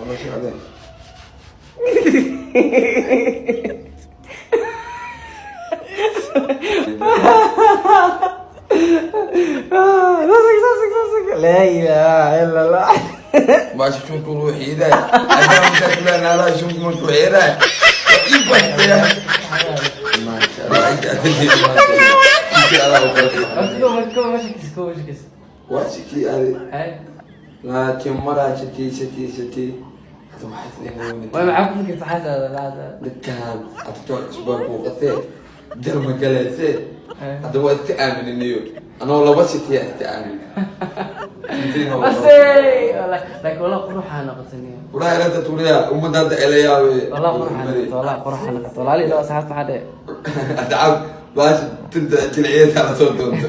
Noo sheeg. Laa ilaaha illa Allah. Baasha shunku ruuxiiday addoonka kulanaalaa shunku markuu xiiray ii bastaya. Maasha Allah, Kuma shakis. Waa shiki adi. Hay. Laakiin maraa shaki shaki shaki hada waxay Way, maxaa ku fikirta xaasaada laada? Dadkaan adkoo cusbaa kuu qasee jarma galeysee. Hadda waa iska aamininayo anoo laba shakiya iska aamin. Asey, wallahi, laakiin wallah quruxaa noqotay niyo. Walahi ilaa turiya ummadda hadda ela yaabe. Wallah quruxaa noqotay, wallah quruxaa noqotay. Walaali ilaa asxaabta maxaa dheh? Hadda baasha tinta jilciyeedka la soo doonto.